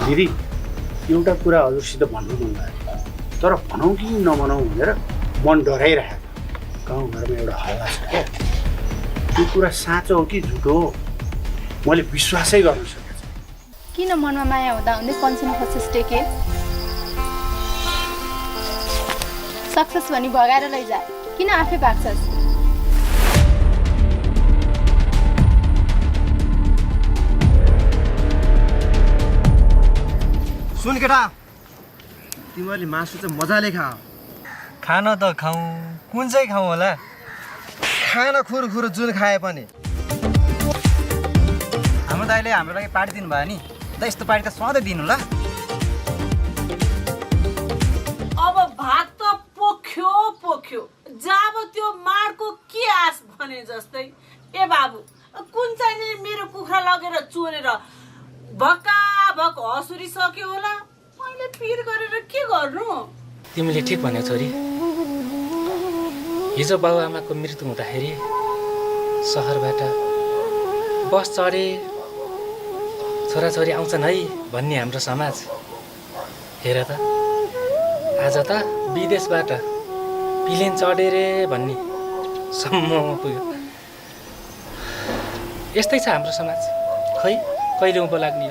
दिदी एउटा कुरा हजुरसित भन्नु मन लाग्यो तर भनौँ कि नभनौँ भनेर मन डराइरहेको गाउँघरमा एउटा हल्ला छ क्या त्यो कुरा साँचो हो कि झुटो हो मैले विश्वासै गर्न सकेको छु किन मनमा माया हुँदा हुँदै पन्छिन खोज्छस् टेके सक्सेस भनी भगाएर लैजा किन आफै भाग्छस् सुन केटा तिमीहरूले मासु चाहिँ मजाले खा खाना त खाउँ कुन चाहिँ खाउँ होला खाना खुरखुर जुन खाए पनि हाम्रो दाइले हाम्रो लागि पार्टी दिनुभयो नि त यस्तो पार्टी त सधैँ दिनु ल अब भात त पोख्यो जब त्यो माडको के आस भने जस्तै ए बाबु कुन चाहिँ मेरो कुखुरा लगेर चोरेर भक्काभक हसुरी सक्यो होला मैले पिर गरेर के गर्नु तिमीले ठिक भन्यौ छोरी हिजो बाबुआमाको मृत्यु हुँदाखेरि सहरबाट बस चढे छोराछोरी आउँछन् है भन्ने हाम्रो समाज हेर त आज त विदेशबाट प्लेन चढे रे भन्ने सम्ममा पुग्यो यस्तै छ हाम्रो समाज खै कहिले उँभो लाग्ने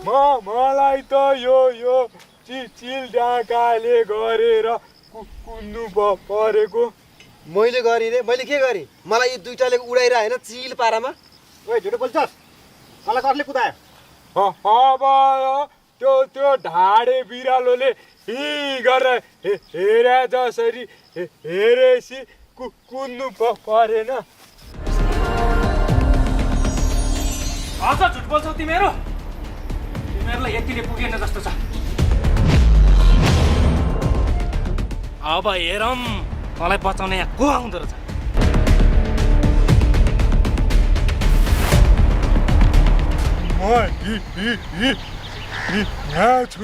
हो मलाई त यो चिल डाकाले गरेर कुद्नु परेको मैले गरिने मैले के गरेँ मलाई यो दुईटाले उडाइरह होइन चिल पारामा ओए झुटो बोल्छस् मलाई कसले कुदायो अब त्यो ढाडे बिरालोले गरेर हेरे जसरी हेरेसी कुद्नु परेन अझ झुट बोल्छौ तिमीहरूलाई यतिले पुगेन जस्तो छ अब हेरौँ मलाई बचाउने यहाँ को आउँदो रहेछ म यहाँ छु